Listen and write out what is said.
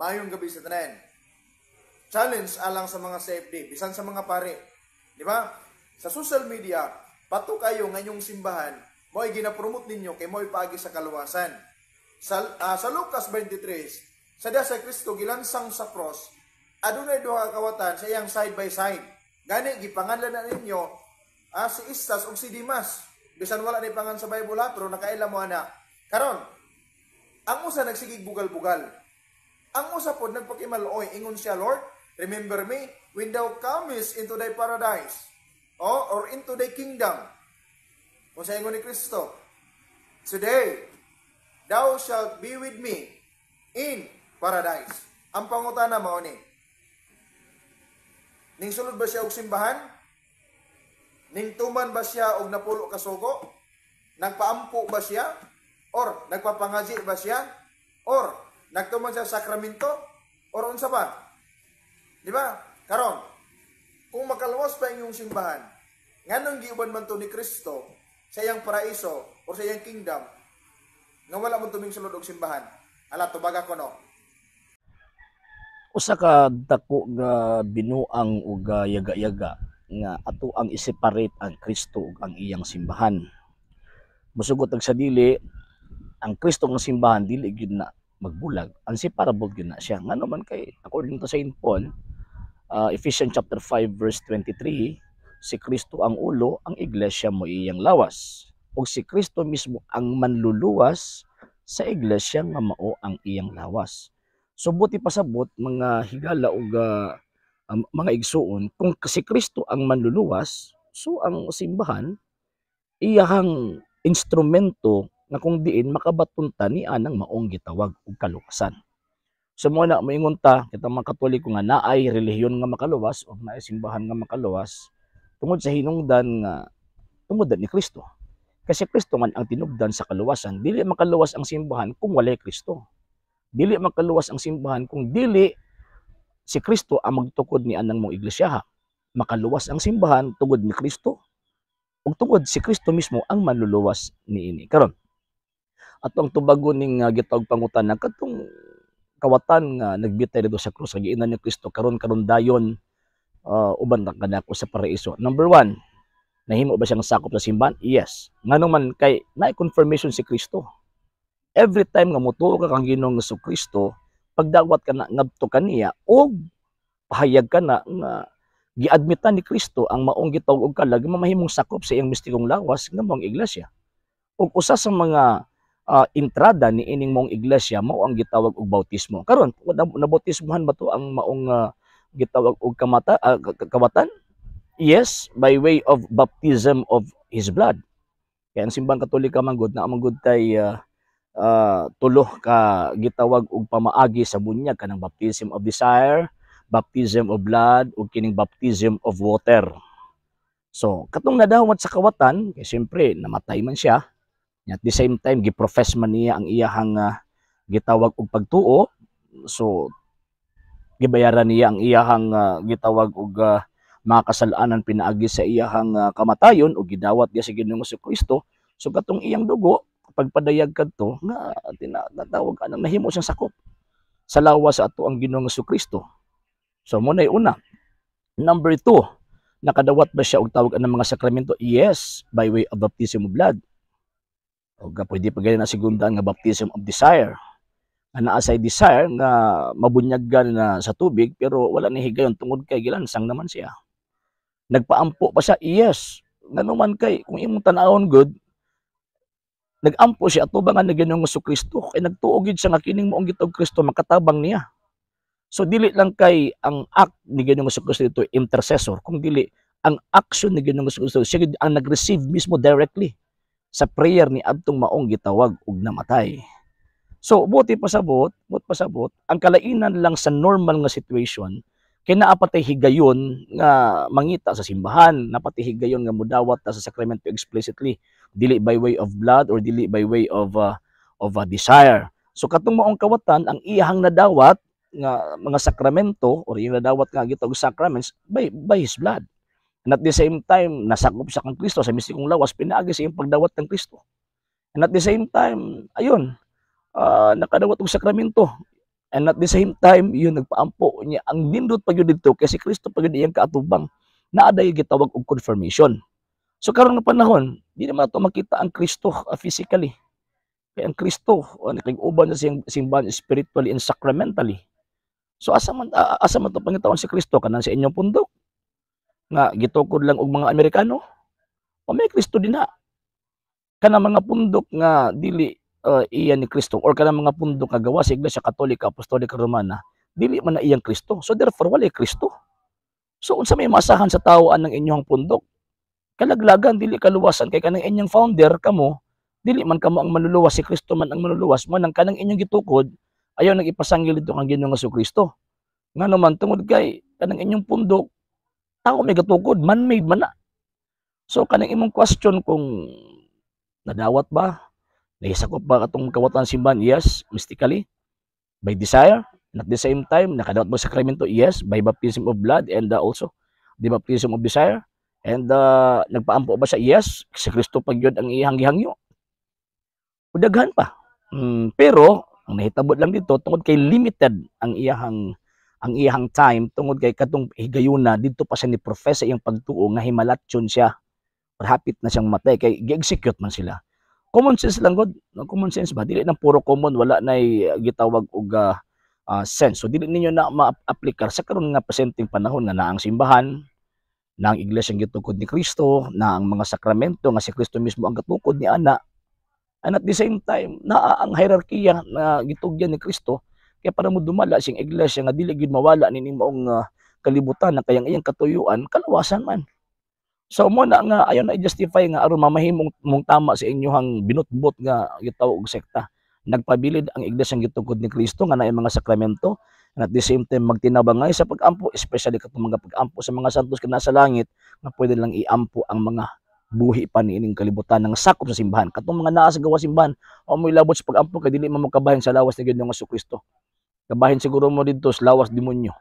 Maayong gabi sa tanan. Challenge alang sa mga CFD, bisan sa mga pare. Di ba? Sa social media, patok kayo nga inyong simbahan, mo'y ginapromote ninyo kay mo'y paagi sa kaluwasan. Sa Lucas 23, sa diya sa Kristo gilansang sa cross, adunay duha ka kawatan sa iyang side by side. Gani gipanganlan na ninyo si Istas ug si Dimas. Bisan wala ni pangan sa Bible ha, pero nakaila mo ana. Karon, ang usa nagsigig bugal-bugal. Ang usa pod nagpakimaluoy, ingon siya, "Lord, remember me when thou comest into thy paradise." O, or into thy kingdom. Kung sa ingon ni Kristo, "Today, thou shalt be with me in paradise." Ang pangutana mao ni, ning sulod ba siya og simbahan? Ning tuman ba siya og napulo ka sugo? Nagpaampo ba siya? Or nagpapangaji ba siya? Or nagtuman siya sa sakramento? Or unsa ba? Di ba? Karon, kung makaluwas pa inyong simbahan, nganong giuban man to ni Kristo sa iyang paraiso or sa iyang kingdom, nga wala mo tuming sulod og simbahan? Ala, tubaga ko no. Usa ka dako nga binuang ug yaga-yaga nga ato ang i-separate ang Kristo ug ang iyang simbahan. Musugot og sa dili, ang Kristo nga simbahan dili gyud na magbulag. Unseparable gyud na siya. Ngano man kay according to Saint Paul, Ephesians chapter 5 verse 23, si Kristo ang ulo, ang iglesia mo iyang lawas. Ug si Kristo mismo ang manluluwas sa iglesia nga mao ang iyang lawas. So buti pasabot, mga higala ug mga igsuon, kung si Kristo ang manluluwas, so ang simbahan iyahang instrumento nga kung diin makabaton ta ni anang maong gitawag og kaluwasan. So mo na moingon ta kita mga Katoliko nga naay relihiyon nga makaluwas o naay simbahan nga makaluwas tungod sa hinungdan nga tungod ni Kristo. Kasi Kristo man ang tinubdan sa kaluwasan. Dili makaluwas ang simbahan kung walay Kristo. Dili makaluwas ang simbahan kung dili si Kristo ang magtukod ni anang mong iglesia. Makaluwas ang simbahan tungod ni Kristo ug tungod si Kristo mismo ang manluluwas niini. Karon, ato ang tubagon ning gitawag pangutana katong kawatan nga nagbitay dito sa krus, giingnan ni Kristo, "Karon karon dayon uban ta kanako sa paraiso." Number one, nahimo ba siyang sakop sa simbahan? Yes. Ngano man kay naay confirmation si Kristo. Every time nga motuo ka kang Ginoong Kristo, pagdawat ka na ngadto kaniya og pahayag ka na nga giadmitan ni Kristo ang maong gitawag og kalag, mamahimong sakop sa iyang mistikong lawas nga maong iglesia. Ug usa sa mga entrada ni ining maong iglesia mao ang gitawag og bautismo. Karon, nabautismohan ba to ang maong gitawag og kawatan? Yes, by way of baptism of his blood. Kaya ang Simbahang Katolika man gud na man gud tay tulo ka gitawag og pamaagi sa bunyag, kanang baptism of desire, baptism of blood, ug kining baptism of water. So, katong nadawat sa kawatan, kay siyempre namatay man siya. At the same time, giprofess man niya ang iyahang gitawag og pagtuo. So, gibayaran niya ang iyahang gitawag og mga kasalanan pinaagi sa iyahang kamatayon ug gidawat niya sa Ginoong Kristo. So katong iyang dugo pagpadayag kadto nga tinatawag anang nahimo siyang sakop sa lawas sa ato ang Ginoong Kristo. So mo na una. Number two, nakadawat ba siya og tawag anang mga sakramento? Yes, by way of baptism of blood. O pwede pa gani na segunda nga baptism of desire. Nga naa say desire nga mabunyagan na sa tubig, pero wala ni higayon tungod kay gilansang naman siya. Nagpaampo pa siya? Yes. Ngano man kay kung imong tan-awon gud, nagampo siya atubangan ni Ginoong Kristo kay nagtuo gid siya nga kining maong gitawag Kristo makatabang niya. So dili lang kay ang act ni Ginoong Kristo dito intercessor, kung dili ang action ni Ginoong Kristo, siya gid ang nag-receive mismo directly sa prayer ni adtong maong gitawag og namatay. So buot pasabot, ang kalainan lang sa normal nga situation kay naa pa tay higayon nga mangita sa simbahan, naa pa tay higayon nga mudawat ta sa sakramento explicitly, dili by way of blood or dili by way of desire. So katong maong kawatan, ang iyahang nadawat nga mga sakramento or iyang nadawat nga gitawag sacraments by his blood. And at the same time, nasakop siya kang Kristo sa mistikong lawas pinaagi sa iyang pagdawat ng Kristo. And at the same time, ayun, nakadawat og sakramento. And at the same time, yun nagpaampo niya ang nindot pa gyud didto kay si Kristo pa gyud iyang kaatubang. Naa day gitawag og confirmation. So karon nga panahon, di naman nato makita ang Kristo physically. Kay ang Kristo nakig-uban sa siyang simbahan spiritually and sacramentally. So asa man to pangitaon si Kristo, kanang sa inyong pundok nga gitukod lang og mga Amerikano? O may Kristo din na? Kanang mga pundok nga dili iya ni Kristo or kanang mga pundok nga gawa sa Iglesia Katolika Apostolika Romana, dili man na iyang Kristo. So therefore walay Kristo. So unsa may masahan sa tao anang inyong pundok? Kalaglagan, dili kaluwasan, kay kanang inyong founder kamo, dili man kamo ang manluluwas, si Kristo man ang manluluwas mo. Nang kanang inyong gitukod, ayaw nang ipasangil dito kang Ginoong Kristo. Ngano man? Tungod kay kanang inyong pundok, tao may gatukod, man-made man na. So kanang imong question kung nadawat ba, nahisakop ba katong kawatan simbahan? Yes, mystically, by desire. And at the same time, nakadawat ba sakramento? Yes, by baptism of blood and also the baptism of desire. And nagpaampo ba siya? Yes, si Kristo pag yun ang iyang gihangyo. Ug daghan pa. Pero ang nahitabo lang dito, tungod kay limited ang iyang time, tungod kay katong higayuna didto pa siya ni profess sa iyang pagtuo nga himalatyon siya or hapit na siyang matay kay gi-execute man sila. Common sense lang gud, no? Common sense ba, dili nang puro common, wala nay gitawag og sense. So dili ninyo na ma-aplikar sa karon nga presenteng panahon nga naa ang simbahan, na ang iglesia gitukod ni Kristo, na ang mga sakramento nga si Kristo mismo ang gatukod ni ana, and at the same time naa ang hierarkiya na gitugyan ni Kristo kaya para mo dumala siyang iglesia nga dili gyud mawala nining maong kalibutan na kayang iyang katuyuan kaluwasan man. So mo na nga ayaw na i-justify nga aron mamahimong mong tama sa inyong binutbot nga gitawag og sekta. Nagpabilid ang iglesia gitukod ni Kristo nga naay mga sakramento, and at the same time magtinabangay sa pag-ampo, especially katong mga pag-ampo sa mga santos nga nasa langit, nga pwede lang iampo ang mga buhi pa niining kalibutan ng sakop sa simbahan. Katong mga naa sa gawas simbahan, wa mo ilabot sa pag-ampo kay dili man mo kabahin sa lawas ni Ginoong Kristo. Kabahin siguro mo didto sa lawas demonyo.